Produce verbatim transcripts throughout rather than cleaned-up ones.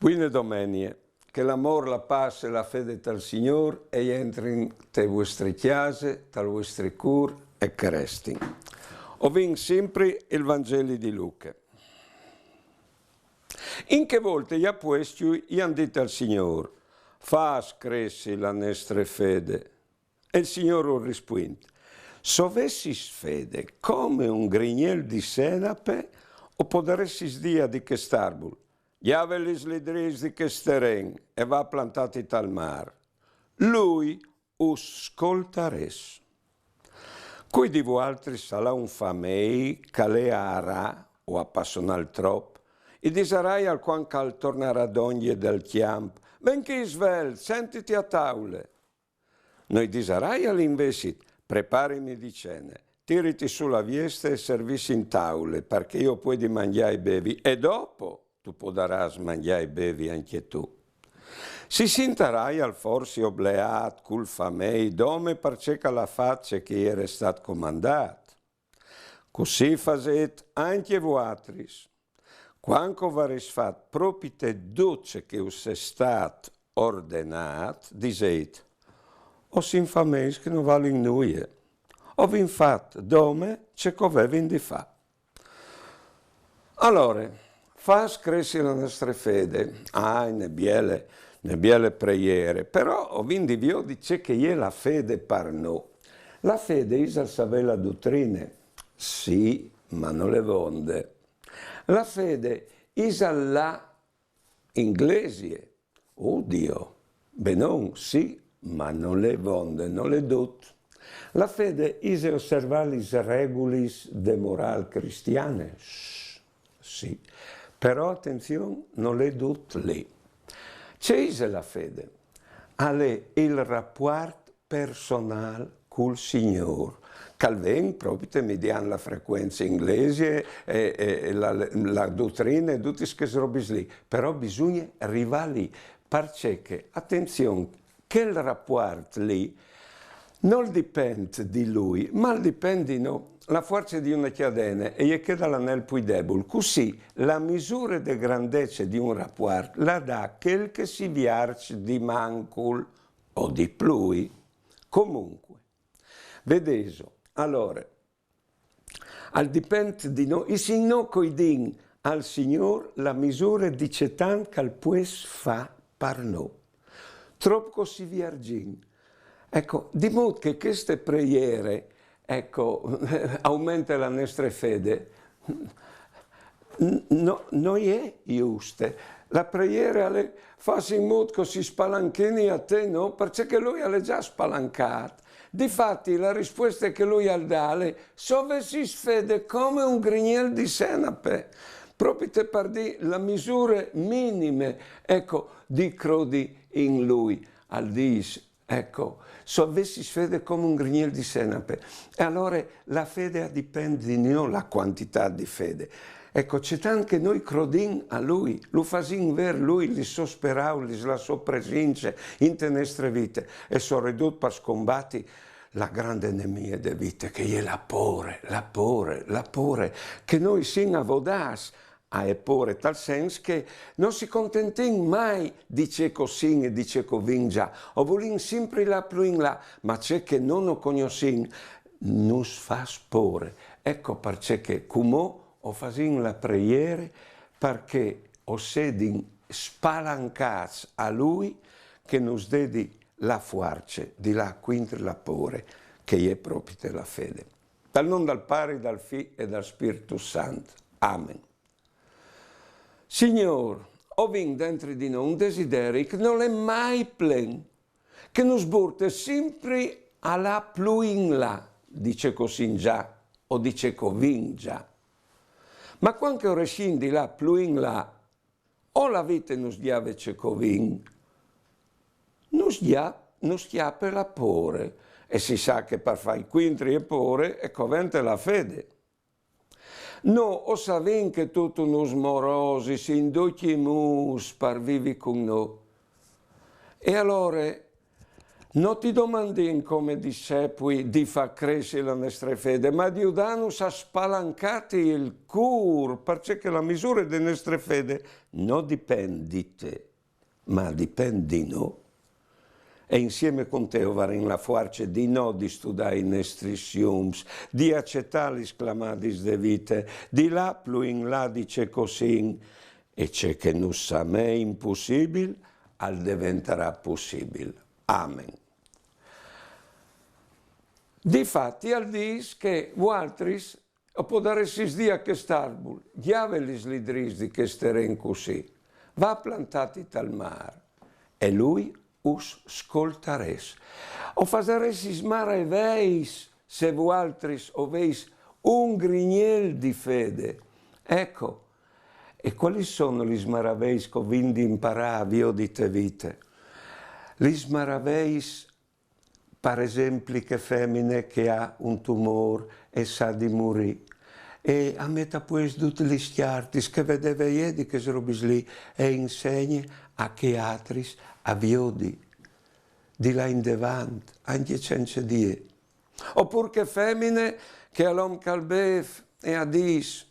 Buine domenie, che l'amôr, la pâs e la fede tal Signôr e jentrin te vuestre cjase, tal vuestri cûr e che restin. O vin simpri il Vangeli di Luche. In chê volte i apuestui i àn dit al Signôr: «Fâs cressi la nestre fede.» E il Signôr ur rispuint: «Se o vessis fede come un grignel di senape, o podaressis dî a di chest arbul: gjave li sledrîs di chest teren e va plantâti tal mâr. Lui us scoltarès.» Cui di vualtris al à un famei che al è a arâ o a passonâ il trop? I disaraial, cuant che al tornarà dongje dal cjamp: «Ven chi svelt, sentiti a taule.» No i disaraial invezit: «Preparimi di cene, tiriti sù la vieste e servissi in taule, parcè che jo o puedi mangjâ e bevi, e dopo tu podarâs mangjâ e bevi ancje tu.» Si sintaraial forsit obleât cul famei dome parcè che al à fat ce che i jere stât comandât? Cussì fasêt ancje vualtris. Cuant che o varês fat propite dut ce che us è stât ordenât, disêt: «O sin fameis che no valin nuie. O vin fat dome ce che o vevin di fâ.» Alore, fâs cressi la nestre fede, ah, une biele, une biele preiere, però o vin di viodi ce che e je la fede par nô. La fede isal savê la dutrine, sì, ma no le vonde. La fede isal lâ in glesie, o Diu, benon, sì, ma no le vonde, no le dut. La fede ise osservâ lis regulis de morâl cristiane, sì, però atenzion, no le dut li. Ce ise la fede? Al è il rapuart personâl cul Signôr, che al ven propite midiant la frecuence in glesie e, e, e la, la dutrine e dutis chês robis li, però bisugne rivâ li, parcè che, atenzion, chel rapuart li nol dipent di lui, ma al dipent di nô. La fuarce di une cjadene e je chê dal anel plui debul, cussì la misure de grandece di un rapuart la dà chel che si vierç di mancul o di plui. Comunque, vedêso, alore, al dipent di nô, i sin nô che o din al Signôr la misure di cetant che al pues fâ par nô. Trop che o si viergìn. Eco, di mût che cheste preiere, eco, aumente la nestre fede, N-, no, no je juste. La preiere al è: fâs in mût che o si spalanchini a te, no? Parcè che lui al è za spalancât. Difati, la rispueste che lui al dà al è: se o vessis fede come un grignel di senape, propite par dî la misure minime, eco, di crodi in lui. Al dîs: Eco, se o vessis fede come un grignel di senape. E alore la fede a dipent di nô, la cuantitât di fede. Eco, cetant che nô o crodìn a lui, lu fasìn vêr lui, lis sôs peraulis, la sô presince inte nestre vite, e soredut par scombati la grande nemie de vite, che e je la pôre, la pôre, la pôre, che nô o sin avodâts ae pôre, tal sens che no si contentìn mai di ce che o sin e di ce che o vin za. O volìn simpri lâ plui in là, ma ce che no o cognossìn nus fâs pôre. Eco parcè che cumò o fasìn la preiere, parcè o sedin spalancâts a lui, che nus dedi la fuarce di lâ cuintri la pôre, che e je propite la fede. Tal non dal Pari, dal Fi e dal Spirtu Sant. Amen. Signôr, o vin dentri di nô un desideri che nol è mai plen, che nus burte simpri a lâ plui in là di ce che o sin za o di ce che o vin za. Ma cuant che o riessìn di lâ plui in là, o la vite nus gjave ce che o vin, nus gja-, nus cjape la pôre, e si sa che par fâ cuintri ae pôre e covente la fede. Nô o savìn che tu tu nus morosis in ducj i mûts par vivi cun nô. E alore No ti domandìn come discepui di fâ cressi la nestre fede, ma di judanus a spalancâti il cûr, parcè che la misure de nestre fede no dipent di te, ma dipent di nô. E insiemi cun te o varìn la fuarce di no distudâ i nestris jums, di acetâ lis clamadis de vite, di lâ plui in là di ce che o sin, e ce che nus semee impussibil al deventarà pussibil. Amen. Difati al dîs che vualtris o podaressis dî a chest arbul: gjave lis lidrîs di chest teren cussì, va a plantâti tal mâr, e lui us scoltarès. O fasaressis maraveis se vualtris o veis un grignel di fede. Eco, e cualis sono lis maraveis che o vin di imparâ a viodi te vite? Lis maraveis, par esempli, chê femine che e à un tumôr e e à di murî, e e met a puest dutis lis cjartis, che e vedeve jê di chês robis li, e e insegne a chei altris a viodi, di lâ indevant, ancje cence di jê. Opûr chê femine che e à l'om che al bêf e e dîs: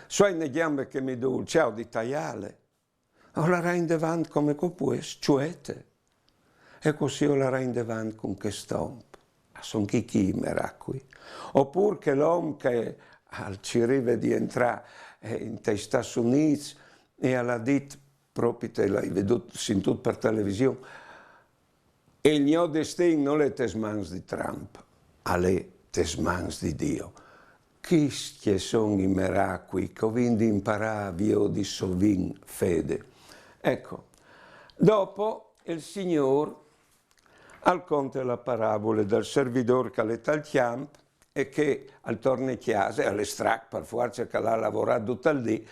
«Soi une gjambe che mi dûl, ce aio di taiâle?» O larà indevant come che o pues, cuete. E cussì o larà indevant cun chest om. A son chi chi i meracui. Opûr chel om che al cirive di jentrâ, eh, intai Stâts Unîts e al à dit, propit, lu ai viodût, sintût par television: «Il gno destin nol è tes mans di Trump, al è tes mans di Diu.» Chiscj a son i meracui che o vin di imparâ a viodi se o vin fede. Eco, dopo il Signôr al conte la parabule dal servidôr che al è tal cjamp e che al torne a cjase, al è strac par fuarce che al à lavorât dut il dì,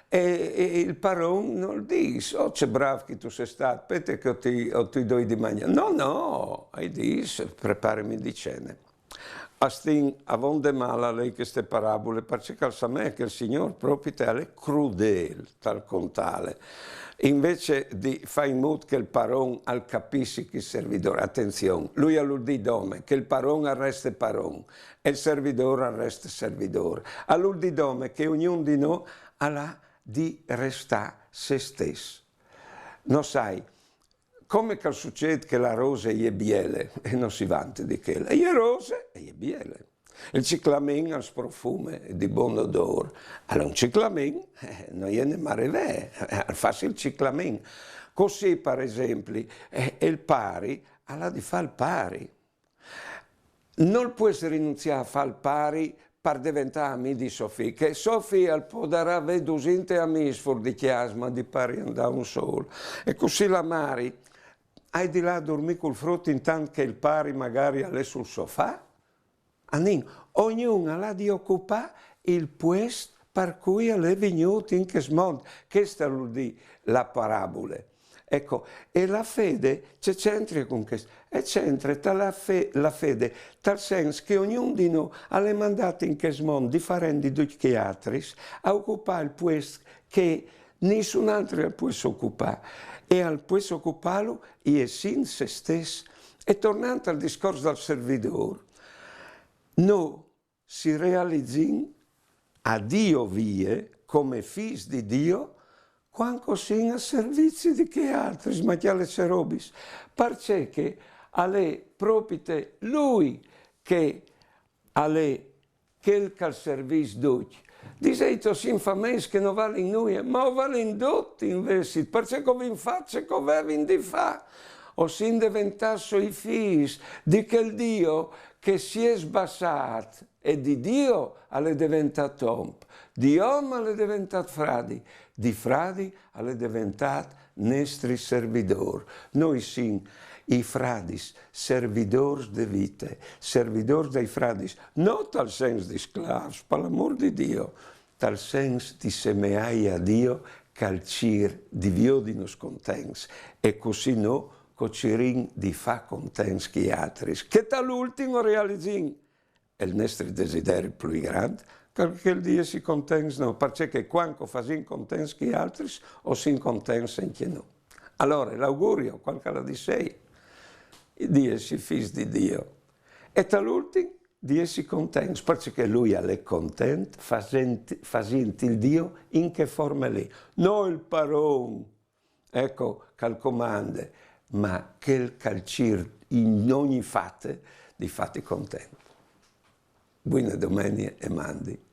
e, e il paron nol dîs: «Oh, ce brâf che tu sês stât, spiete che o ti, o ti doi di magnâ.» «No, no», al dîs, «preparimi di cene.» A stin avonde mâl a lei cheste parabule, parcè che al semee che il Signôr propit al è crudêl tal contâle. Invezit di fâ in mût che il paron al capissi chel servidôr, atenzion, lui al vûl dî dome che il paron al reste paron e il servidôr al reste servidôr. Al vûl dî dome che ognun di nô al à di restâ se stes. No sai, come che al sucêt che la rose e je biele, e no si vante di chel. E je rose, e je biele. Il ciclamin al sprofume di bon odôr. Al è un ciclamin, eh, no je gnente di mâl, eh, al fâs il ciclamin. Cussì, par esempli, eh, il pari al à di fâ il pari. Nol pues rinunziâ a fâ il pari par deventâ amì di so fi, che so fi al podarà vê dusinte amîs fûr di cjase, ma di pari a 'nd à un sôl. E cussì la mari, e à di lâ a durmî cul frut intant che il pari magari al è sul sofà? Anìn, ognun al à di ocupâ il puest par cui al è vignût in chest mont. Cheste al vûl dî la parabule. Eco, e la fede ce centrie cun chest? E centrie ta la fe-, la fede, tal sens che ognun di nô al è mandât in chest mont, diferent di ducj chei altris, a ocupâ il puest che nissun altri al pues ocupâ, e al pues ocupâlu jessint se stes. E tornant al discors dal servidôr, nô si realizìn a Dio vie, come fîs di Dio, cuant che o sin a servizi di chei altris, ma cjale ce robis, parcè che al è propite lui che al è chel che al servìs ducj. Disêt, o sin fameis che no valin nuie, ma o valin dut invezit, parcè che o vin fat ce che o vevin di fâ. O sin deventâts soi fîs di chel Dio che si è sbassât e di Dio al è deventât om, di om al è deventât fradi, di fradi al è deventât nestri servidôr. Nô o sin i fradis, servidôrs de vite, servidôrs dai fradis, no tal sens di sclâfs, par l'amôr di Dio, tal sens di semeâi a Dio che al cîr di viodinus contents, e cussì nô che o cirìn di fâ contents chei altris, che tal ultin o realizìn il nestri desideri plui grant, che al è chel di jessi contents nô, parcè che cuant che o fasìn contents chei altris, o sin contents ancje nô. Alore, l'augurio, cuâl che al à di sei, di essi fis di Dio. E tal ultin di essi contents, parcè che lui al è content fasint, fasint il Dio in che forme lì. No il paron, ecco, che al comande, ma chel che al cîr in ogni fate di fâti content. Buine domenie e mandi.